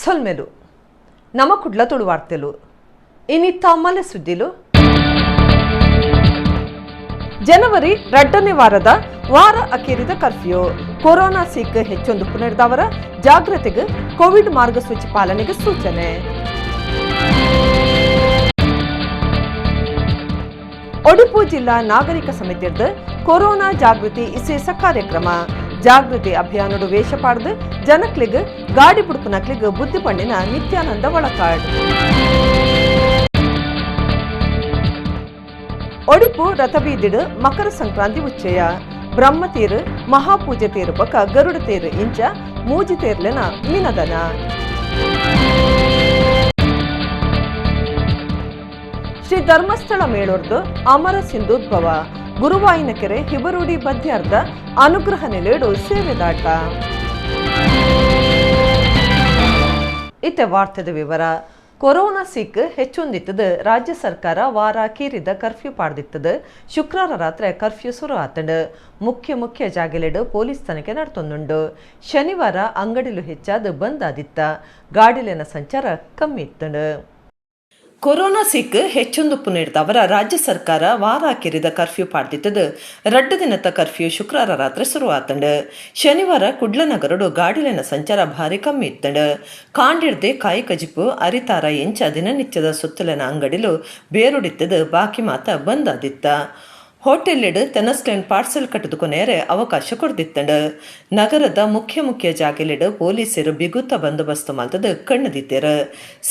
ಸೊಲ್ಮೆಲು ನಮ ಕುಡ್ಲ ತುಳುವಾರ್ತೆಲು ಇನಿ ತಮ್ಮಲೆ ಸುದ್ದಿಲು. ಜನವರಿ 2ನೇ ವಾರದ ವಾರ ಅಕೇರಿದ ಕರ್ಫ್ಯೂ. ಕೊರೋನಾ ಸೀಕ್ ಹೆಚ್ಚೊಂದು ಪುನರ್ದವರ ಜಾಗೃತಿಗೆ ಕೋವಿಡ್ ಮಾರ್ಗಸೂಚಿ ಪಾಲನೆಗೆ ಸೂಚನೆ. ಒಡಿಪು ಜಿಲ್ಲಾ ನಾಗರಿಕ ಸಮಿತಿಯದ ಕೊರೋನಾ ಜಾಗೃತಿ ವಿಶೇಷ ಕಾರ್ಯಕ್ರಮ. ಜಾಗೃತಿ ಅಭಿಯಾನಡು ವೇಷ ಪಾಡ್ದು ಜನಕ್ಲಿಗ್ ಗಾಡಿ ಪುಡುಪುನಕ್ಲಿಗ್ ಬುದ್ಧಿ ಪಂಡಿನ ನಿತ್ಯಾನಂದ ಒಳಕಾಡ್. ಒಡಿಪು ರಥಬೀದಿಡು ಮಕರ ಸಂಕ್ರಾಂತಿ ಉಚ್ಚಯ. ಬ್ರಹ್ಮತೇರು ಮಹಾಪೂಜೆ ತೇರು ಬೊಕ ಗರುಡ ತೇರು ಇಂಚ ಮೂಜಿ ತೇರ್ಲೆನ ಮಿನದನ. ಶ್ರೀ ಧರ್ಮಸ್ಥಳ ಮೇಳೊರ್ದು ಅಮರ ಸಿಂಧುದ್ಭವ. ಗುರುವಾಯಿನಕೆರೆ ಹಿಬರುಡಿ ಬದ್ಯಾರ್ದ ಅನುಗ್ರಹ ನೆಲೆಡು ಸೇವೆದಾಟ. ಇತ್ತೆ ವಾರ್ತೆದ ವಿವರ. ಕೊರೋನಾ ಸೀಕ್ ಹೆಚ್ಚೊಂದಿತ್ತದು ರಾಜ್ಯ ಸರ್ಕಾರ ವಾರ ಕೀರಿದ ಕರ್ಫ್ಯೂ ಪಾಡ್ದಿತ್ತದು. ಶುಕ್ರವಾರ ರಾತ್ರಿ ಕರ್ಫ್ಯೂ ಶುರು ಆತಂಡು. ಮುಖ್ಯ ಮುಖ್ಯ ಜಾಗೆಲೆಡು ಪೊಲೀಸ್ ತನಿಖೆ ನಡ್ತೊಂದುಂಡು. ಶನಿವಾರ ಅಂಗಡಿಲು ಹೆಚ್ಚಾದ ಬಂದ್ ಆದಿತ್ತ. ಗಾಡಿಲೆನ ಸಂಚಾರ ಕಮ್ಮಿ ಇತ್ತಂಡು. ಕೊರೋನಾ ಸೀಕ್ ಹೆಚ್ಚೊಂದು ಪುನೇಡ್ದವರ ರಾಜ್ಯ ಸರ್ಕಾರ ವಾರ ಹಾಕಿರಿದ ಕರ್ಫ್ಯೂ ಪಾಡ್ದಿತ್ತದು. 2 ದಿನದ ಕರ್ಫ್ಯೂ ಶುಕ್ರವಾರ ರಾತ್ರಿ ಶುರುವಾತಂಡು. ಶನಿವಾರ ಕುಡ್ಲ ನಗರಡು ಗಾಡಿಲೆನ ಸಂಚಾರ ಭಾರಿ ಕಮ್ಮಿ ಇತ್ತಂಡು. ಕಾಂಡಿಡ್ದೆ ಕಾಯಿ ಕಜಿಪು ಅರಿತಾರ ಎಂಚ ದಿನನಿತ್ಯದ ಸುತ್ತಲಿನ ಅಂಗಡಿಲು ಬೇರುಡಿತ್ತದು. ಬಾಕಿ ಮಾತ ಬಂದ್ ಆದಿತ್ತ. ಹೋಟೆಲ್ಲೆಡ್ ತೆನಸ್ಲೆನ್ ಪಾರ್ಸೆಲ್ ಕಟ್ಟುಕೊನೇರೆ ಅವಕಾಶ ಕೊಡ್ದಿತ್ತಂಡು. ನಗರದ ಮುಖ್ಯ ಮುಖ್ಯ ಜಾಗೆಲೆಡ್ ಪೊಲೀಸರು ಬಿಗುತ್ತ ಬಂದೋಬಸ್ತ್ ಮಲ್ತದು ಕಣ್ಣುದಿತ್ತೇರು.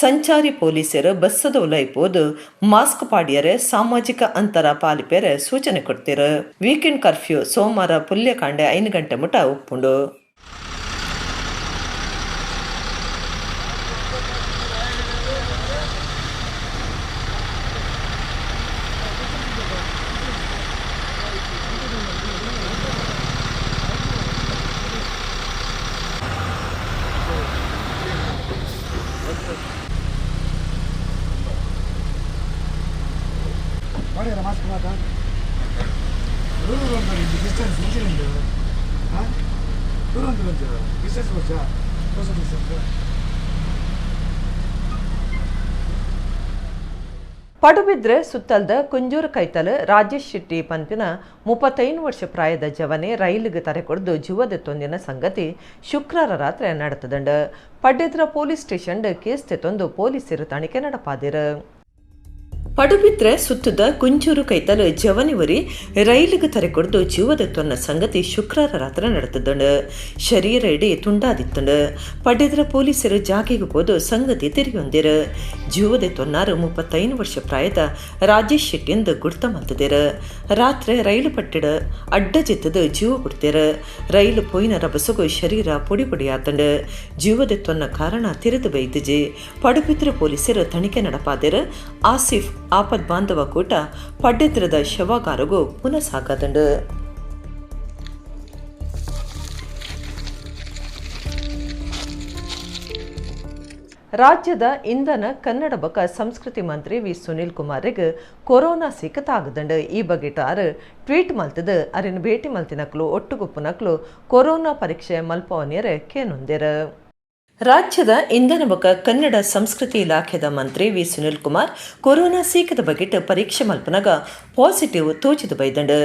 ಸಂಚಾರಿ ಪೊಲೀಸರು ಬಸ್ಸದ ಉಲೈಪೋದು ಮಾಸ್ಕ್ ಪಾಡಿಯರೆ ಸಾಮಾಜಿಕ ಅಂತರ ಪಾಲಿಪೇರೆ ಸೂಚನೆ ಕೊಡ್ತೀರು. ವೀಕೆಂಡ್ ಕರ್ಫ್ಯೂ ಸೋಮವಾರ ಪುಲ್ಯಕಾಂಡೆ 5 ಗಂಟೆ ಮುಟ ಉಪ್ಪುಂಡು. ಪಡುಬಿದ್ರೆ ಸುತ್ತಲ್ದ ಕುಂಜೂರು ಕೈತಲ್ ರಾಜೇಶ್ ಶೆಟ್ಟಿ ಪನ್ಪಿನ 35 ವರ್ಷ ಪ್ರಾಯದ ಜವನೆ ರೈಲಿಗೆ ತರೆ ಕೊಡ್ದು ಜೀವದ ತೊಂದಿನ ಸಂಗತಿ ಶುಕ್ರವಾರ ರಾತ್ರಿ ನಡೆತದಂಡು. ಪಡ್ಡೆದ್ರ ಪೊಲೀಸ್ ಸ್ಟೇಷನ್ ಕೇಸ್ ತೆತ್ತೊಂದು ಪೊಲೀಸರು ತನಿಖೆ ನಡಪಾದಿರು. ಪಡುಬಿದ್ರೆ ಸುತ್ತದ ಕುಂಜೂರು ಕೈತಲ್ ಜವನಿವರಿ ರೈಲಿಗೆ ತರೆ ಕೊಡ್ದು ಜೀವದ ತೊನ್ನ ಸಂಗತಿ ಶುಕ್ರವಾರ ರಾತ್ರಿ ನಡೆತದಂಡು. ಶರೀರ ಇಡೀ ತುಂಡಾದಿತ್ತಂಡು. ಪಡ್ಡೆದ್ರ ಪೊಲೀಸರು ಜಾಗೆಗೆ ಹೋದು ಸಂಗತಿ ತೆರೆಯೊಂದಿರು. ಜೀವದ ತೊನ್ನಾರು 35 ವರ್ಷ ಪ್ರಾಯದ ರಾಜೇಶ್ ಶೆಟ್ಟಿಂದು ಗುರ್ತ ಮಲ್ತದಿರು. ರಾತ್ರಿ ರೈಲು ಪಟ್ಟಿಡ ಅಡ್ಡ ಜಿತ್ತದು ಜೀವ ಬಿಡ್ತಿರು. ರೈಲು ಪೋಯಿನ ರಭಸಗು ಶರೀರ ಪೊಡಿ ಪೊಡಿಯಾತಂಡು. ಜೀವದ ತೊನ್ನ ಕಾರಣ ತಿರಿದು ಬೈದಿಜಿ. ಪಡುಬಿದ್ರೆ ಪೊಲೀಸರು ತನಿಖೆ ನಡಪಾದಿರು. ಆಸಿಫ್ ಆಪದ್ ಬಾಂಧವ ಕೂಟ ಪಡ್ಡೆದ್ರದ ಶವಾಗಾರಗೂ ಪುನಃ ಸಾಗದಂಡು. ರಾಜ್ಯದ ಇಂಧನ ಕನ್ನಡ ಬಕ ಸಂಸ್ಕೃತಿ ಮಂತ್ರಿ ವಿ ಸುನೀಲ್ ಕುಮಾರ್ಗ್ ಕೊರೋನಾ ಸೀಕ ತಾಗದಂಡು. ಈ ಬಗೆಟ್ ಆರು ಟ್ವೀಟ್ ಮಲ್ತದು ಅರಿನ ಭೇಟಿ ಮಲ್ತಿನಕ್ಲು ಒಟ್ಟುಗುಪ್ಪುನಕ್ಲು ಕೊರೋನಾ ಪರೀಕ್ಷೆ ಮಲ್ಪವನಿಯರೆ ಕೇನೊಂದಿರು. ರಾಜ್ಯದ ಇಂಧನ ಬೊಕ ಕನ್ನಡ ಸಂಸ್ಕೃತಿ ಇಲಾಖೆದ ಮಂತ್ರಿ ವಿ ಸುನೀಲ್ ಕುಮಾರ್ ಕೊರೋನಾ ಸೀಕದ ಬಗೆಟ್ ಪರೀಕ್ಷೆ ಮಲ್ಪನಗ ಪಾಸಿಟಿವ್ ತೋಚಿದು ಬೈದಂಡು.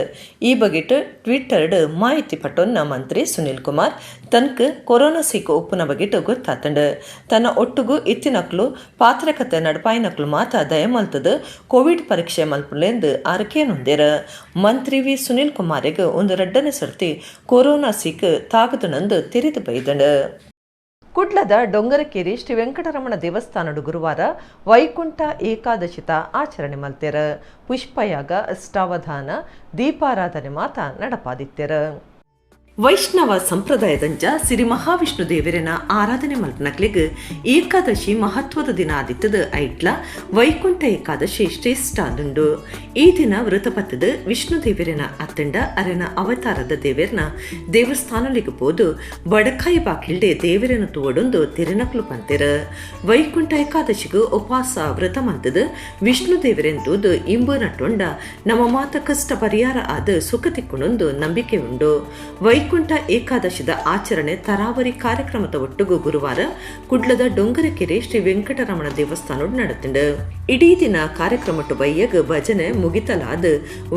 ಈ ಬಗೆಟ್ ಟ್ವಿಟ್ಟರ್ಡ್ ಮಾಹಿತಿ ಪಟ್ಟೊನ್ನ ಮಂತ್ರಿ ಸುನೀಲ್ ಕುಮಾರ್ ತನ್ಕ್ ಕೊರೋನಾ ಸೀಕು ಉಪ್ಪುನ ಬಗೆಟ್ ಗೊತ್ತಾತಂಡು. ತನ್ನ ಒಟ್ಟುಗು ಇತ್ತಿನಕ್ಲು ಪಾತ್ರಕತೆ ನಡಪಾಯಿನಕ್ಲು ಮಾತ ದಯಮಲ್ತದು ಕೋವಿಡ್ ಪರೀಕ್ಷೆ ಮಲ್ಪುಲೆಂದು ಆರಕೇನೊಂದಿರು. ಮಂತ್ರಿ ವಿ ಸುನೀಲ್ ಕುಮಾರಿಗೆ ಒಂದು 2ನೇ ಸರ್ತಿ ಕೊರೋನಾ ಸೀಕು ತಾಗದನಂದು ತೆರೆದು ಬೈದಂಡು. ಕುಡ್ಲದ ಡೊಂಗರಕೇರಿ ಶ್ರೀ ವೆಂಕಟರಮಣ ದೇವಸ್ಥಾನಡು ಗುರುವಾರ ವೈಕುಂಠ ಏಕಾದಶಿತ ಆಚರಣೆ ಮಲ್ತೆರ. ಪುಷ್ಪಯಾಗ, ಅಷ್ಟಾವಧಾನ, ದೀಪಾರಾಧನೆ ಮಾತ ನಡಪಾದಿತ್ತೆರ. ವೈಷ್ಣವ ಸಂಪ್ರದಾಯದಂಚ ಸಿರಿ ಮಹಾವಿಷ್ಣು ದೇವರನ ಆರಾಧನೆ ಮಲ್ಪನಕ್ಲಿಗ್ ಏಕಾದಶಿ ಮಹತ್ವದ ದಿನ ಆದಿತ್ತದ. ಐಟ್ಲ ವೈಕುಂಠ ಏಕಾದಶಿ ಶ್ರೇಷ್ಠ ಆದುಂಡು. ಈ ದಿನ ವ್ರತಪತ್ತದ ವಿಷ್ಣು ದೇವರನ ಅತ್ತಂಡ ಅರೆನ ಅವತಾರದ ದೇವರನ ದೇವಸ್ಥಾನಲಿಗೆ ಪೋದು ಬಡಕಾಯಿ ಬಾಕಿಲ್ಡೆ ದೇವರನ ತೋಡೊಂದು ತಿರುನಕ್ಲು ಪಂತೆರ. ವೈಕುಂಠ ಏಕಾದಶಿಗೆ ಉಪವಾಸ ವ್ರತ ಮಂತದ ವಿಷ್ಣು ದೇವರೆಂತೂದು ಇಂಬು ನಟ್ಟೊಂಡ ನಮ್ಮ ಮಾತ ಕಷ್ಟ ಪರಿಹಾರ ಆದ ಸುಖ ತಿಕ್ಕೊಂಡೊಂದು ನಂಬಿಕೆ ಉಂಡು. ವೈಕುಂಠ ಏಕಾದಶಿದ ಆಚರಣೆ ತರಾವರಿ ಕಾರ್ಯಕ್ರಮದ ಒಟ್ಟುಗು ಗುರುವಾರ ಕುಡ್ಲದ ಡೊಂಗರಕೆರೆ ಶ್ರೀ ವೆಂಕಟರಮಣ ದೇವಸ್ಥಾನ ನಡೆತುಂಡು. ಇಡೀ ದಿನ ಕಾರ್ಯಕ್ರಮಟ್ಟು ಬಯ್ಯಗ್ ಭಜನೆ ಮುಗಿತಲಾದ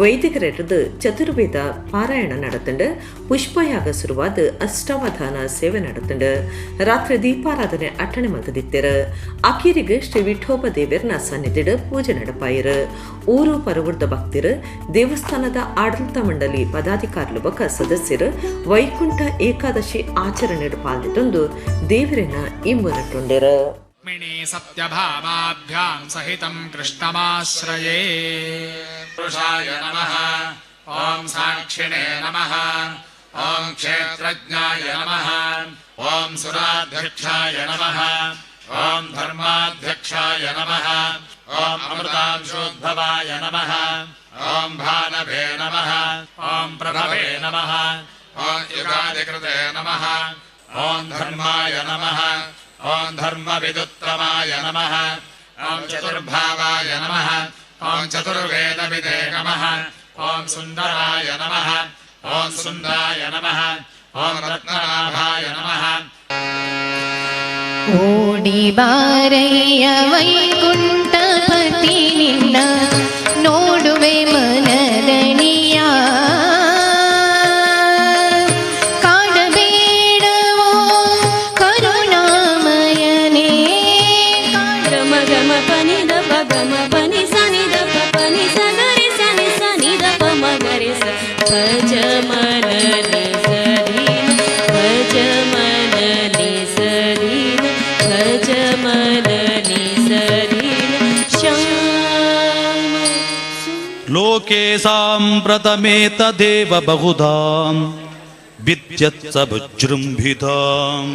ವೈದಿಕರೆಟದ ಚತುರ್ವೇದ ಪಾರಾಯಣ ನಡೆತುಂಡು. ಪುಷ್ಪಯಾಗ ಶುರುವಾದ ಅಷ್ಟಾವಧಾನ ಸೇವೆ ನಡೆತುಂಡು. ರಾತ್ರಿ ದೀಪಾರಾಧನೆ ಅಟ್ಟಣೆ ಮಲ್ತದಿತ್ತೆರು. ಅಕೀರಿಗೆ ಶ್ರೀ ವಿಠೋಬ ದೇವರ್ನ ಸನ್ನಿಧಿಡು ಪೂಜೆ ನಡಪಾಯಿರು. ಊರು ಪರವೂರ್ದ ಭಕ್ತರು, ದೇವಸ್ಥಾನದ ಆಡಳಿತ ಮಂಡಳಿ ಪದಾಧಿಕಾರಿಲು ಬೊಕ ಸದಸ್ಯರು ವೈಕುಂಠ ಏಕಾದಶಿ ಆಚರಣೆ ಪಾಲ್ದಿತ್ತೊಂದು ದೇವರಿನ ಇಂಬುನಟ್ಟುಂಡೆರು. ರುಕ್ಮಿಣೀ ಸತ್ಯಭಾಮಾಭ್ಯಾಂ ಸಹಿತಂ ಕೃಷ್ಣಮಾಶ್ರಯೇ. ಪುರುಷಾಯ ನಮಃ. ಓಂ ಸಾಕ್ಷಿಣೇ ನಮಃ. ಓಂ ಕ್ಷೇತ್ರಜ್ಞಾಯ ನಮಃ. ಓಂ ಸುರಾಧ್ಯಕ್ಷಾಯ ನಮಃ. ಓಂ ಧರ್ಮಾಧ್ಯಕ್ಷಾಯ ನಮಃ. ಓಂ ಅಮೃತಾಂಶೋದ್ಭವಾಯ ನಮಃ. ಓಂ ಭಾನವೇ ನಮಃ. ಓಂ ಪ್ರಭವೇ ನಮಃ. ಓಂ ಯುಗಾಧಿಕೃತೆ ನಮಃ. ಓಂ ಧರ್ಮಾಯ ನಮಃ. ಓಂ ಧರ್ಮವಿದುತ್ತಮಾಯ ನಮಃ. ಓಂ ಚತುರ್ಭಾವಾಯ ನಮಃ. ಓಂ ಚತುರ್ವೇದವಿದೇ ನಮಃ. ಓಂ ಸುಂದರಾಯ ನಮಃ. ಓಂ ಸುಂದರಾಯ ನಮಃ. ಓಂ ರತ್ನನಾಭಾಯ ನಮಃ. ಓಡಿ ಬಾರಯ್ಯ ವೈಕುಂಠಪತಿ ನಿನ್ನ ನೋಡುವೆ ಮನದಣಿಯ, ಕಾಡಬೇಡವೋ ಕರುಣಾಮಯನೇ. ಗಮ ಗಮ ಪನಿ the ಪ ಗಮ ಪನಿ ಸ ನಿ the ಪ ಪನಿ ಸ ಗ ರೆ ಸ ನಿ ಸ ನಿ the ಪ ಮ ಗ ರೆ ಸ. ಭಜ ಮನ ನಿ ಸ ಧೀನ, ಭಜ ಮನ ನಿ ಸ ಧೀನ, ಭಜ ಮನ ನಿ ಸ ಧೀನ ಶ್ಯಾಮ. ಲೋಕೆ ಸಾಂಪ್ರತಮೇತದೇವ ಬಹುಧಾಂ ವಿದ್ಯತ್ಸ ವಿಜೃಂಭಿತಾಂ.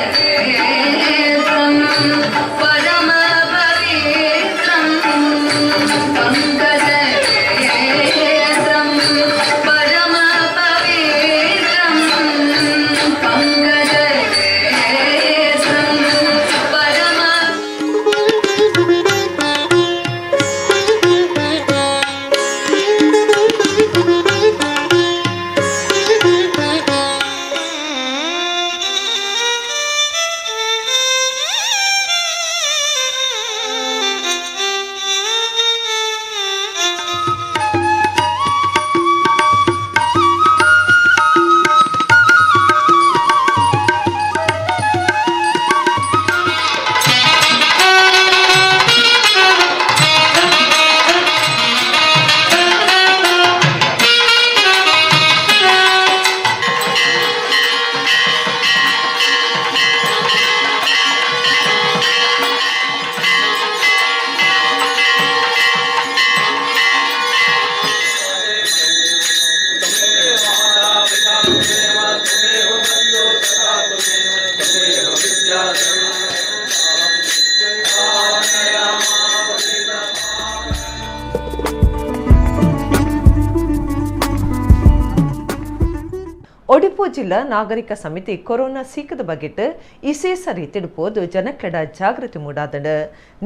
पङ्कजनेत्रं परमपवित्रं, पङ्कजनेत्रं परमपवित्रं, पङ्कजनेत्रं परम. ಒಡಿಪು ಜಿಲ್ಲಾ ನಾಗರಿಕ ಸಮಿತಿ ಕೊರೋನಾ ಸೀಕದ ಬಗೆಟ್ ಇಸೇಸ ರೀತಿಡ್ ಪೋದು ಜನಕ್ಲೆಡ ಜಾಗೃತಿ ಮೂಡಾದಂಡು.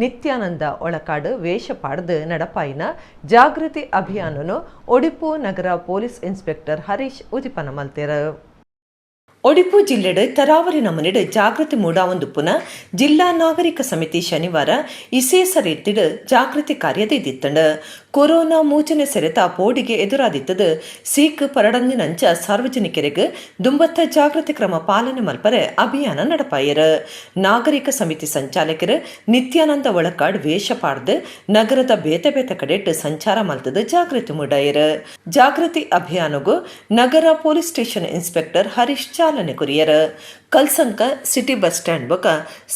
ನಿತ್ಯಾನಂದ ಒಳಕಾಡು ವೇಷ ಪಾಡ್ದು ನಡಪಾಯಿನ ಜಾಗೃತಿ ಅಭಿಯಾನನು ಒಡಿಪು ನಗರ ಪೊಲೀಸ್ ಇನ್ಸ್ಪೆಕ್ಟರ್ ಹರೀಶ್ ಉದಿಪನ ಮಲ್ತೆರು. ಒಡಿಪು ಜಿಲ್ಲೆಡ್ ತರಾವರಿ ನಮೂನೆಡ್ ಜಾಗೃತಿ ಮೂಡಾವೊಂದುಪ್ಪುನ ಜಿಲ್ಲಾ ನಾಗರಿಕ ಸಮಿತಿ ಶನಿವಾರ ಇಸೇಸ ರೀತಿಡ್ ಜಾಗೃತಿ ಕಾರ್ಯದಿತ್ತಿಂಡು. ಕೊರೋನಾ ಮೂಚನೆ ಸೆರೆತ ಪೋಡಿಗೆ ಎದುರಾದಿತ್ತದು ಸೀಕ್ ಪರಡಂದಿನಂಚ ಸಾರ್ವಜನಿಕರಿಗೆ ದುಂಬತ್ತ ಜಾಗೃತಿ ಕ್ರಮ ಪಾಲನೆ ಮಲ್ಪರೆ ಅಭಿಯಾನ ನಡಪಾಯರು. ನಾಗರಿಕ ಸಮಿತಿ ಸಂಚಾಲಕರು ನಿತ್ಯಾನಂದ ಒಳಕಾಡ್ ವೇಷ ಪಾಡ್ದು ನಗರದ ಬೇತೆ ಬೇತೆ ಕಡೆಟ್ ಸಂಚಾರ ಮಲ್ತದ ಜಾಗೃತಿ ಮೂಡಾಯರು. ಜಾಗೃತಿ ಅಭಿಯಾನಗು ನಗರ ಪೊಲೀಸ್ ಸ್ಟೇಷನ್ ಇನ್ಸ್ಪೆಕ್ಟರ್ ಹರೀಶ್ ಚಾಲನೆ courier. Kalsanka city bus stand ಬೊಕ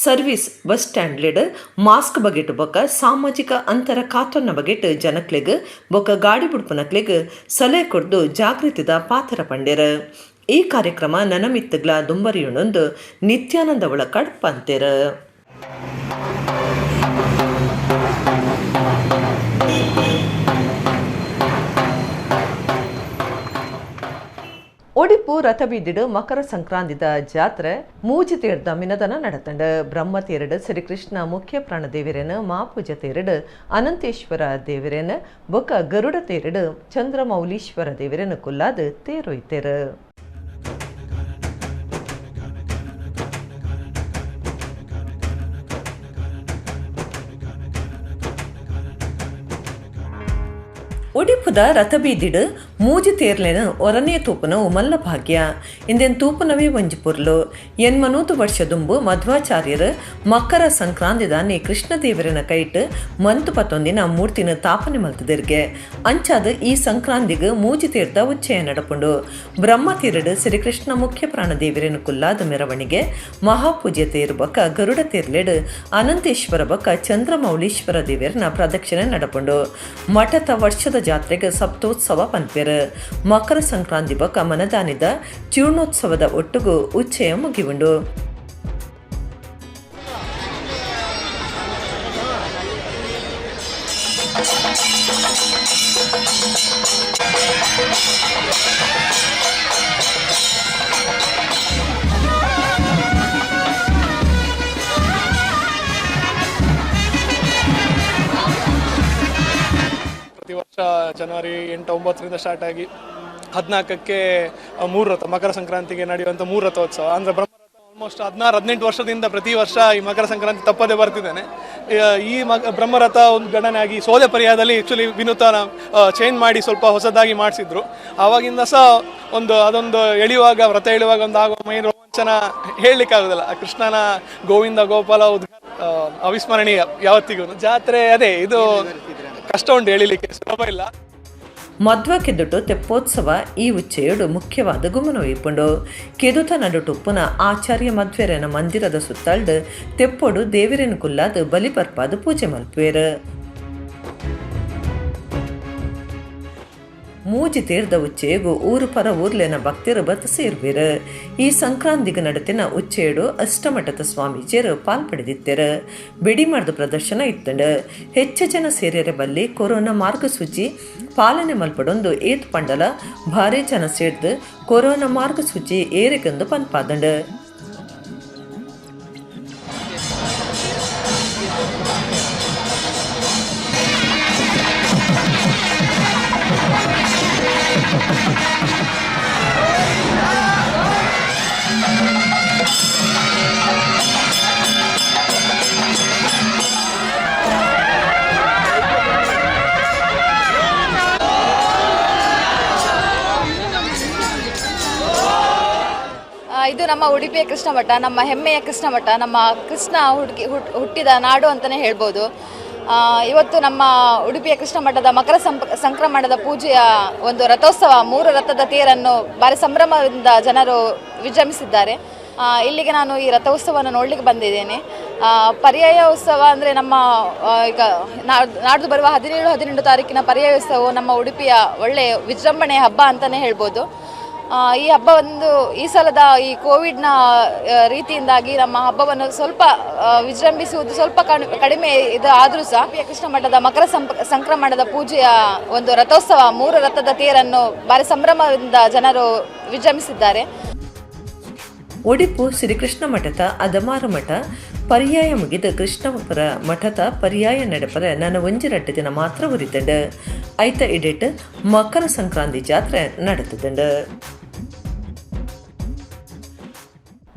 ಸರ್ವಿಸ್ ಬಸ್ ಸ್ಟ್ಯಾಂಡ್ ಲೆಡ್ ಮಾಸ್ಕ್ ಬಗೆಟ್ ಬೊಕ ಸಾಮಾಜಿಕ ಅಂತರ ಕಾತೊನ್ನ ಬಗೆಟ್ ಜನಕ್ಲೆಗ್ ಬೊಕ ಗಾಡಿ ಬುಡ್ಪುನಕ್ಲೆಗ್ ಸಲಹೆ ಕೊರ್ದು ಜಾಗೃತಿದ ಪಾತ್ರ ಪಂಡೆರ್. ಈ ಕಾರ್ಯಕ್ರಮ ನನಮಿತ್ತಗ್ಲ ದುಂಬರಿಯುಣೊಂದು ನಿತ್ಯಾನಂದ ಒಳಕಾಡ್ ಪಂತೆರ್. Odipu ರಥಬೀದಿಡು ಮಕರ ಸಂಕ್ರಾಂತಿದ ಜಾತ್ರೆ ಮೂಜಿ ತೇರ್ದ ಮಿನದನ ನಡತಂಡು. ಬ್ರಹ್ಮ ತೇರಡು ಶ್ರೀಕೃಷ್ಣ ಮುಖ್ಯ ಪ್ರಾಣ ದೇವರೇನು, ಮಾಪೂಜ ತೇರಡು ಅನಂತೇಶ್ವರ ದೇವರೇನು, ಬೊಕ್ಕ ಗರುಡ ತೇರಡು ಚಂದ್ರಮೌಲೀಶ್ವರ ದೇವರೇನು ಕುಲ್ಲಾದು ತೇರೊಯ್ತೇರು. ಒಡಿಪುದ ರಥಬೀದಿಡು ಮೂಜಿ ತೇರ್ಲೆನ ಒರನೇ ತೂಪುನ ಉಮಲ್ಲ ಭಾಗ್ಯ. ಇಂದೆನ್ ತೂಪುನವೇ ಒಂಜಿ ಪೊರ್ಲು. ಎನ್ಮನೂತು ವರ್ಷ ದುಂಬು ಮಧ್ವಾಚಾರ್ಯರು ಮಕರ ಸಂಕ್ರಾಂತಿದಾನಿ ಕೃಷ್ಣದೇವರನ ಕೈಟ್ ಮಂತು ಪತ್ತೊಂದಿನ ಮೂರ್ತಿನ ತಾಪನೆ ಮಲ್ತದಿರ್ಗೆ. ಅಂಚಾದ ಈ ಸಂಕ್ರಾಂತಿಗೆ ಮೂಜಿ ತೇರ್ದ ಉಚ್ಚಯ ನಡಪುಂಡು. ಬ್ರಹ್ಮ ತೇರಡು ಶ್ರೀಕೃಷ್ಣ ಮುಖ್ಯ ಪ್ರಾಣದೇವರನ ಕುಲ್ಲಾದ ಮೆರವಣಿಗೆ, ಮಹಾಪೂಜೆ ತೇರು ಬಕ್ಕ ಗರುಡ ತೇರ್ಲೆಡು ಅನಂತೇಶ್ವರ ಬಕ್ಕ ಚಂದ್ರಮೌಳೀಶ್ವರ ದೇವರನ ಪ್ರದಕ್ಷಿಣೆ ನಡಪುಂಡು. ಮಠದ ವರ್ಷದ ಜಾತ್ರೆಗೆ ಸಪ್ತೋತ್ಸವ ಪನ್ಪೇರು. ಮಕರ ಸಂಕ್ರಾಂತಿ ಬೊಕ್ಕ ಮನದಾನಿದ ಚೂರ್ಣೋತ್ಸವದ ಒಟ್ಟುಗು ಉಚ್ಚಯ ಮುಗಿವುಂಡು. ಪ್ರತಿ ವರ್ಷ ಜನವರಿ 8-9ರಿಂದ ಸ್ಟಾರ್ಟ್ ಆಗಿ 14ಕ್ಕೆ ಮೂರು ರಥ, ಮಕರ ಸಂಕ್ರಾಂತಿಗೆ ನಡೆಯುವಂಥ ಮೂರು ರಥೋತ್ಸವ. ಅಂದರೆ ಬ್ರಹ್ಮರಥ ಆಲ್ಮೋಸ್ಟ್ 16-18 ವರ್ಷದಿಂದ ಪ್ರತಿ ವರ್ಷ ಈ ಮಕರ ಸಂಕ್ರಾಂತಿ ತಪ್ಪದೇ ಬರ್ತಿದ್ದೇನೆ. ಈ ಬ್ರಹ್ಮರಥ ಒಂದು ಗಣನೆ ಆಗಿ ಸೋದೆ ಪರ್ಯಾಯದಲ್ಲಿ ಆ್ಯಕ್ಚುಲಿ ವಿನೂತನ ಚೇಂಜ್ ಮಾಡಿ ಸ್ವಲ್ಪ ಹೊಸದಾಗಿ ಮಾಡಿಸಿದ್ರು. ಆವಾಗಿಂದ ಸಹ ಒಂದು ಅದೊಂದು ಎಳೆಯುವಾಗ, ವ್ರತ ಎಳೆಯುವಾಗ ಒಂದು ಆಗುವ ಮೈ ರೋಮಾಂಚನ ಹೇಳಲಿಕ್ಕಾಗೋದಿಲ್ಲ. ಆ ಕೃಷ್ಣನ ಗೋವಿಂದ ಗೋಪಾಲ ಅವಿಸ್ಮರಣೀಯ ಯಾವತ್ತಿಗೂ. ಜಾತ್ರೆ ಅದೇ ಇದು ಕಷ್ಟ ಉಂಟು ಎಳಿಲಿಕ್ಕೆ, ಸುಲಭ ಇಲ್ಲ. ಮಧ್ವ ಕೆದುಟು ತೆಪ್ಪೋತ್ಸವ ಈ ಉಚ್ಚೆಯಡು ಮುಖ್ಯವಾದ ಗುಮನೊಯ್ಪುಂಡು. ಕೆದುತ ನಡುಟುಪ್ಪುನ ಆಚಾರ್ಯ ಮಧ್ವೆರನ ಮಂದಿರದ ಸುತ್ತಲ್ಡು ತೆಪ್ಪೊಡು ದೇವರನ ಕುಲ್ಲಾದ ಬಲಿಪರ್ಪಾದ ಪೂಜೆ ಮಲ್ಪುವೆರು. ಮೂಜಿ ತೀರ್ದ ಉಚ್ಚೆಯಗು ಊರು ಪರ ಊರ್ಲೆನ ಭಕ್ತಿರು ಬತ್ ಸೇರ್ವೇರು. ಈ ಸಂಕ್ರಾಂತಿಗೆ ನಡತಿನ ಉಚ್ಚೆಯಡು ಅಷ್ಟಮಠದ ಸ್ವಾಮೀಜಿಯರು ಪಾಲ್ ಪಡೆದಿತ್ತರು. ಬೆಡಿ ಮಾಡಿದ ಪ್ರದರ್ಶನ ಇತ್ತಂಡು. ಹೆಚ್ಚು ಜನ ಸೇರ್ಯರ ಬಲ್ಲಿ ಕೊರೋನಾ ಮಾರ್ಗಸೂಚಿ ಪಾಲನೆ ಮಲ್ಪಡೊಂದು ಏತ್ ಪಂಡಲ ಭಾರಿ ಜನ ಸೇರ್ದು ಕೊರೋನಾ ಮಾರ್ಗಸೂಚಿ ಏರಿಕೆಂದು ಪನ್ಪಾದಂಡು. ಇದು ನಮ್ಮ ಉಡುಪಿಯ ಕೃಷ್ಣ ಮಠ, ನಮ್ಮ ಹೆಮ್ಮೆಯ ಕೃಷ್ಣ ಮಠ, ನಮ್ಮ ಕೃಷ್ಣ ಹುಟ್ಟಿದ ನಾಡು ಅಂತಲೇ ಹೇಳ್ಬೋದು. ಇವತ್ತು ನಮ್ಮ ಉಡುಪಿಯ ಕೃಷ್ಣ ಮಠದ ಮಕರ ಸಂಕ್ರಮಣದ ಪೂಜೆಯ ಒಂದು ರಥೋತ್ಸವ, 3 ರಥದ ತೇರನ್ನು ಭಾರಿ ಸಂಭ್ರಮದಿಂದ ಜನರು ವಿಜೃಂಭಿಸಿದ್ದಾರೆ. ಇಲ್ಲಿಗೆ ನಾನು ಈ ರಥೋತ್ಸವವನ್ನು ನೋಡಲಿಕ್ಕೆ ಬಂದಿದ್ದೇನೆ. ಪರ್ಯಾಯ ಉತ್ಸವ ಅಂದರೆ ನಮ್ಮ ಈಗ ನಾಡ್ದು ಬರುವ 17-18 ತಾರೀಕಿನ ಪರ್ಯಾಯ ಉತ್ಸವವು ನಮ್ಮ ಉಡುಪಿಯ ಒಳ್ಳೆಯ ವಿಜೃಂಭಣೆಯ ಹಬ್ಬ ಅಂತಲೇ ಹೇಳ್ಬೋದು. ಈ ಹಬ್ಬ ಒಂದು ಈ ಸಲದ ಈ ಕೋವಿಡ್ನ ರೀತಿಯಿಂದಾಗಿ ನಮ್ಮ ಹಬ್ಬವನ್ನು ಸ್ವಲ್ಪ ವಿಜೃಂಭಿಸುವುದು ಸ್ವಲ್ಪ ಕಡಿಮೆ ಇದು ಆದರೂ ಸಹ ಕೃಷ್ಣ ಮಠದ ಮಕರ ಸಂಕ್ರಮಣದ ಪೂಜೆಯ ಒಂದು ರಥೋತ್ಸವ, 3 ರಥದ ತೇರನ್ನು ಭಾರಿ ಸಂಭ್ರಮದಿಂದ ಜನರು ವಿಜೃಂಭಿಸಿದ್ದಾರೆ. ಒಡಿಪು ಶ್ರೀಕೃಷ್ಣ ಮಠದ ಅದಮಾರು ಮಠ ಪರ್ಯಾಯ ಮುಗಿದ ಕೃಷ್ಣಪುರ ಮಠದ ಪರ್ಯಾಯ ನಡೆಪರೆ ನನ್ನ ಒಂಜಿ ರಡ್ಡು ದಿನ ಮಾತ್ರ ಉರಿತಂಡು. ಐತ ಇಡಿಟ್ ಮಕರ ಸಂಕ್ರಾಂತಿ ಜಾತ್ರೆ ನಡೆತದಂಡು.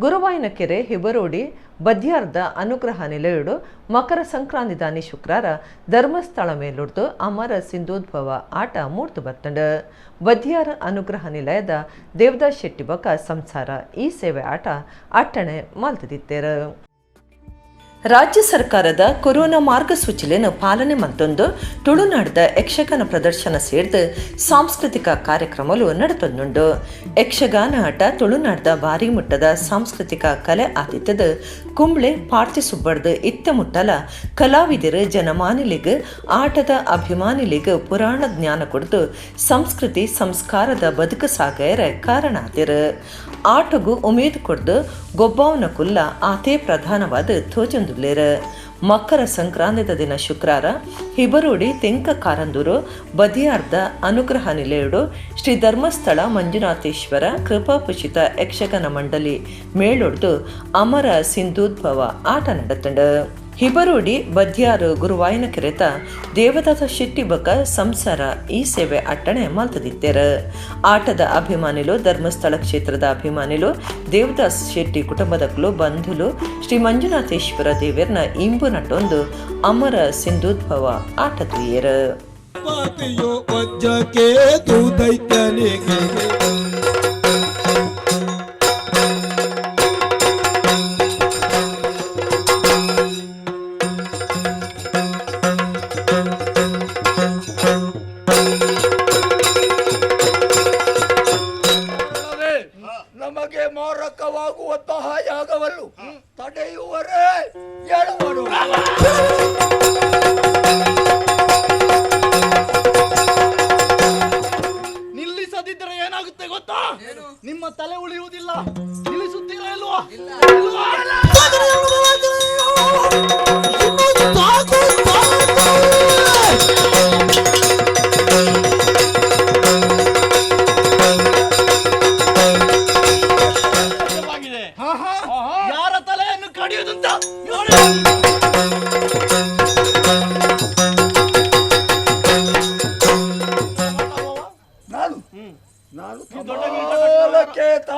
ಗುರುವಾಯನಕೆರೆ ಹಿಬರೋಡಿ ಬದ್ಯಾರ್ದ ಅನುಗ್ರಹ ನಿಲಯುಡು ಮಕರ ಸಂಕ್ರಾಂತಿ ದಾನಿ ಶುಕ್ರಾರ ಧರ್ಮಸ್ಥಳ ಮೇಲುಡ್ದು ಅಮರ ಸಿಂಧೋದ್ಭವ ಆಟ ಮೂರ್ತು ಬತ್ತಂಡು. ಬದ್ಯಾರ ಅನುಗ್ರಹ ನಿಲಯದ ದೇವದಾಸ್ ಶೆಟ್ಟಿ ಬಕ ಸಂಸಾರ ಈ ಸೇವೆ ಆಟ ಅಟ್ಟಣೆ ಮಲ್ತದಿತ್ತೇರು. ರಾಜ್ಯ ಸರ್ಕಾರದ ಕೊರೋನಾ ಮಾರ್ಗಸೂಚಿಯನ್ನು ಪಾಲನೆ ಮತ್ತೊಂದು ತುಳುನಾಡದ ಯಕ್ಷಗಾನ ಪ್ರದರ್ಶನ ಸೇರಿದ ಸಾಂಸ್ಕೃತಿಕ ಕಾರ್ಯಕ್ರಮಗಳು ನಡೆತೊಂದುಂಡು. ಯಕ್ಷಗಾನ ಆಟ ತುಳುನಾಡದ ಭಾರಿ ಮುಟ್ಟದ ಸಾಂಸ್ಕೃತಿಕ ಕಲೆ ಆತಿಥ್ಯದ ಕುಂಬ್ಳೆ ಪಾರ್ತಿ ಸುಬ್ಬರ್ದು ಇತ್ತ ಮುಟ್ಟಲ ಕಲಾವಿದರು ಜನಮಾನಿಲಿಗೆ ಆಟದ ಅಭಿಮಾನಿಲಿಗೆ ಪುರಾಣ ಜ್ಞಾನ ಕೊಡ್ದು ಸಂಸ್ಕೃತಿ ಸಂಸ್ಕಾರದ ಬದುಕು ಸಾಗಯರ ಕಾರಣ ಆತಿರು. ಆಟಗು ಉಮೇದು ಕೊಡ್ದು ಗೊಬ್ಬಾವನ ಕುಲ್ಲ ಆತೇ ಪ್ರಧಾನವಾದ ತೋಜೊಂದುಲ್ಲೇರು. ಮಕರ ಸಂಕ್ರಾಂತಿದ ದಿನ ಶುಕ್ರಾರ ಹಿಬರೋಡಿ ತೆಂಕ ಕಾರಂದೂರು ಬದಿಯಾರ್ದ ಅನುಗ್ರಹ ನಿಲಯಡು ಶ್ರೀ ಧರ್ಮಸ್ಥಳ ಮಂಜುನಾಥೇಶ್ವರ ಕೃಪಾಪುಷಿತ ಯಕ್ಷಗಾನ ಮಂಡಳಿ ಮೇಳೊಡ್ದು ಅಮರ ಸಿಂಧೂದ್ಭವ ಆಟ ನಡೆತಂಡು. ಹಿಬರೋಡಿ ಬದ್ಯಾರು ಗುರುವಾಯನ ಕೆರೆತ ದೇವದಾಸ ಶೆಟ್ಟಿ ಬಕ ಸಂಸಾರ ಈ ಸೇವೆ ಅಟ್ಟಣೆ ಮಲ್ತದಿತ್ತೇರು. ಆಟದ ಅಭಿಮಾನಿಲು ಧರ್ಮಸ್ಥಳ ಕ್ಷೇತ್ರದ ಅಭಿಮಾನಿಲು ದೇವದಾಸ್ ಶೆಟ್ಟಿ ಕುಟುಂಬದಕ್ಲು ಬಂಧುಲು ಶ್ರೀ ಮಂಜುನಾಥೇಶ್ವರ ದೇವರ್ನ ಇಂಬು ನಟ್ಟೊಂದು ಅಮರ ಸಿಂಧೂದ್ಭವ ಆಟ ತುಯ್ಯರು. ನಮಗೆ ಮಾರಕವಾಗುವಂತಹ ಯಾಗವನ್ನು ತಡೆಯುವರೇ ಹೇಳುವರು. ನಿಲ್ಲಿಸದಿದ್ದರೆ ಏನಾಗುತ್ತೆ ಗೊತ್ತಾ? ನಿಮ್ಮ ತಲೆ ಉಳಿಯುವುದಿಲ್ಲ. ನಿಲ್ಲಿಸುತ್ತೀರಾ ಇಲ್ವಾ? ಯಾರ ತಲೆಯನ್ನು ಕಡಿಯುವುದಂತ ನಾನು ನಾನು ತಮಾಲಕೇತ.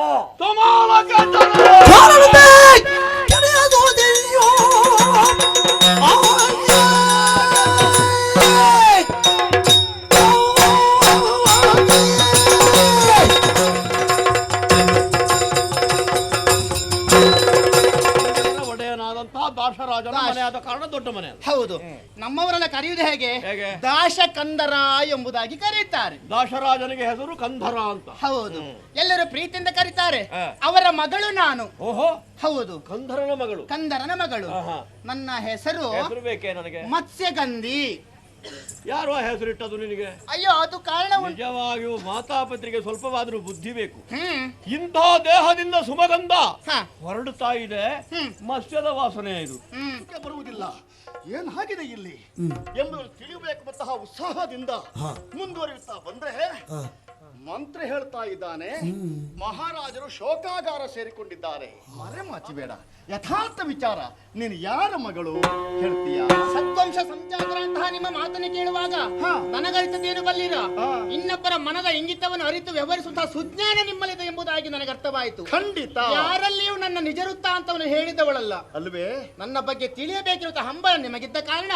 ಮನೆಯಾದ ಕಾರಣ ದೊಡ್ಡ ಮನೆ. ಹೌದು, ನಮ್ಮವರನ್ನ ಕರೆಯುವುದು ಹೇಗೆ? ದಾಶಕಂದರ ಎಂಬುದಾಗಿ ಕರೆಯುತ್ತಾರೆ. ದಾಶರಾಜನಿಗೆ ಹೆಸರು ಕಂದರ ಅಂತ. ಹೌದು, ಎಲ್ಲರೂ ಪ್ರೀತಿಯಿಂದ ಕರೀತಾರೆ. ಅವರ ಮಗಳು ನಾನು. ಓಹೋ, ಹೌದು, ಕಂದರನ ಮಗಳು. ಕಂದರನ ಮಗಳು. ನನ್ನ ಹೆಸರು ಬೇಕೇ ನನಗೆ? ಮತ್ಸ್ಯಗಂಧಿ. ಯಾರು ಆ ಹೆಸರು ಇಟ್ಟದ್ದು ನಿನಗೆ? ಅಯ್ಯೋ, ಅದು ಕಾರಣ. ನಿಜವಾಗಿಯೂ ಮಾತಾಪತ್ರಿಗೆ ಸ್ವಲ್ಪವಾದ್ರೂ ಬುದ್ಧಿ ಬೇಕು. ಇಂಥ ದೇಹದಿಂದ ಸುಮಗಂಧ ಹೊರಡುತ್ತಾ ಇದೆ, ಮತ್ಸ್ಯದ ವಾಸನೆ ಇದು ಬರುವುದಿಲ್ಲ. ಏನ್ ಆಗಿದೆ ಇಲ್ಲಿ ಎಂಬುದನ್ನು ತಿಳಿಯಬೇಕಂತಹ ಉತ್ಸಾಹದಿಂದ ಮುಂದುವರಿಯುತ್ತಾ ಬಂದ್ರೆ ಮಂತ್ರ ಹೇಳ್ತಾ ಇದ್ದಾನೆ, ಮಹಾರಾಜರು ಶೋಕಾಗಾರ ಸೇರಿಕೊಂಡಿದ್ದಾರೆ. ಮರೆಮಾಚಿ ಬೇಡ, ಯಥಾರ್ಥ ವಿಚಾರ. ನೀನು ಯಾರ ಮಗಳು ಹೇಳ್ತೀಯ? ಸದ್ವಂಶ ಸಂಜಾತರಂತಹ ನಿಮ್ಮ ಮಾತನ್ನು ಕೇಳುವಾಗ ನನಗರಿತದೇನು ಬಲ್ಲಿರ? ಇನ್ನೊಬ್ಬರ ಮನದ ಇಂಗಿತವನ್ನು ಅರಿತು ವ್ಯವಹರಿಸುವಂತಹ ಸುಜ್ಞಾನ ನಿಮ್ಮಲ್ಲಿದೆ ಎಂಬುದಾಗಿ ನನಗೆ ಅರ್ಥವಾಯಿತು. ಖಂಡಿತ ಯಾರಲ್ಲಿಯೂ ನನ್ನ ನಿಜ ವೃತ್ತಾಂತವನ್ನು ಹೇಳಿದವಳಲ್ಲ ಅಲ್ವೇ? ನನ್ನ ಬಗ್ಗೆ ತಿಳಿಯಬೇಕಿರುವ ಹಂಬಲ ನಿಮಗಿದ್ದ ಕಾರಣ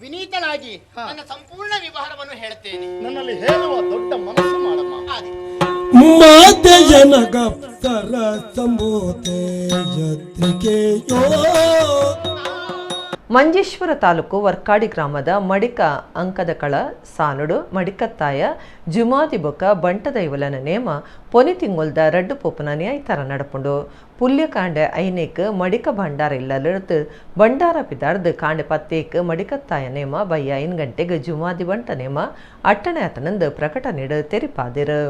ವಿನೀತಳಾಗಿ ನನ್ನ ಸಂಪೂರ್ಣ ವಿವರವನ್ನು ಹೇಳ್ತೇನೆ. ನನ್ನಲ್ಲಿ ಹೇಳುವ ದೊಡ್ಡ ಮನಸ್ಸು ಮಾಡಮ್ಮ. ಜನಗಪ್ತರ ಸಂಭೂತೆ ಯತ್ರಿಕೆಯೋ. ಮಂಜೇಶ್ವರ ತಾಲೂಕು ವರ್ಕಾಡಿ ಗ್ರಾಮದ ಮಡಿಕ ಅಂಕದಕಳ ಸಾನುಡು ಮಡಿಕತ್ತಾಯ ಜುಮಾದಿ ಬೊಕ್ಕ ಬಂಟದೈವಲನ ನೇಮ ಪೊನಿ ತಿಂಗೊಲ್ದ ರಡ್ಡು ಪೋಪುನ ನ್ಯಾಯ್ತರ ನಡಪುಂಡು. ಪುಲ್ಯಕಾಂಡೆ ಐನೇಕ್ ಮಡಿಕ ಭಂಡಾರ ಇಲ್ಲಲಿಡ್ದು ಭಂಡಾರ ಪಿದಾರ್ದು ಕಾಂಡೆ ಪತ್ತೇಕ್ ಮಡಿಕತ್ತಾಯ ನೇಮ ಬಯ್ಯ 5 ಗಂಟೆಗೆ ಜುಮಾದಿ ಬಂಟ ನೇಮ ಅಟ್ಟಣೆ ಆತನಂದು ಪ್ರಕಟಣೆಡು ತೆರಿಪಾದಿರು.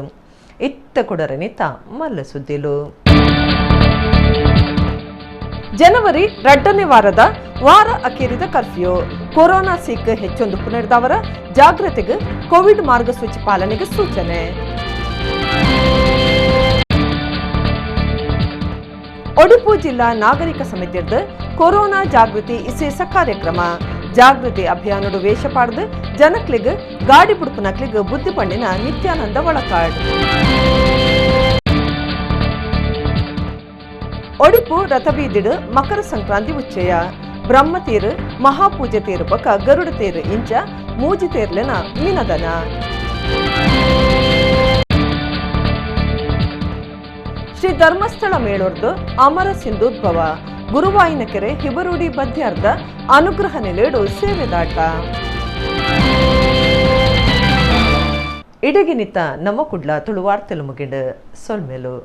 ಇತ್ತ ಕುಡರನಿತ ಮಲ್ಲ ಸುದ್ದಿಲು. ಜನವರಿ 2ನೇ ವಾರದ ವಾರ ಅಖೇರಿದ ಕರ್ಫ್ಯೂ. ಕೊರೋನಾ ಸೀಕ್ ಹೆಚ್ಚೊಂದು ಪುನರ್ದವರ ಜಾಗೃತಿಗೆ ಕೋವಿಡ್ ಮಾರ್ಗಸೂಚಿ ಪಾಲನೆಗೆ ಸೂಚನೆ. ಒಡಿಪು ಜಿಲ್ಲಾ ನಾಗರಿಕ ಸಮಿತಿಯದ ಕೊರೋನಾ ಜಾಗೃತಿ ವಿಶೇಷ ಕಾರ್ಯಕ್ರಮ. ಜಾಗೃತಿ ಅಭಿಯಾನಡು ವೇಷ ಪಾಡ್ದು ಜನಕ್ಲಿಗ್ ಗಾಡಿ ಬುಡುಪುನಕ್ಲಿಗ್ ಬುದ್ಧಿ ಪಣ್ಣಿನ ನಿತ್ಯಾನಂದ ಒಳಕಾಡ್. ಒಡಿಪು ರಥಬೀದಿಡು ಮಕರ ಸಂಕ್ರಾಂತಿ ಉಚ್ಚಯ. ಬ್ರಹ್ಮತೇರು ಮಹಾಪೂಜೆ ತೇರು ಬಕ ಗರುಡ ತೇರು ಇಂಚ ಮೂಜಿ ತೇರ್ಲೆನ ಮಿನದನ. ಶ್ರೀ ಧರ್ಮಸ್ಥಳ ಮೇಳೋರ್ದು ಅಮರ ಸಿಂಧುದ್ಭವ. ಗುರುವಾಯಿನಕೆರೆ ಹಿಬರೂಡಿ ಬದ್ಯಾರ್ದ ಅನುಗ್ರಹ ನೆಲೆಡು ಸೇವೆದಾಟ. ಇಡಗಿನಿತ ನಮ್ಮ ಕುಡ್ಲ ತುಳುವಾರ್ತೆಲು ಮುಗಿಂಡು ಸೊಲ್ಮೆಲು.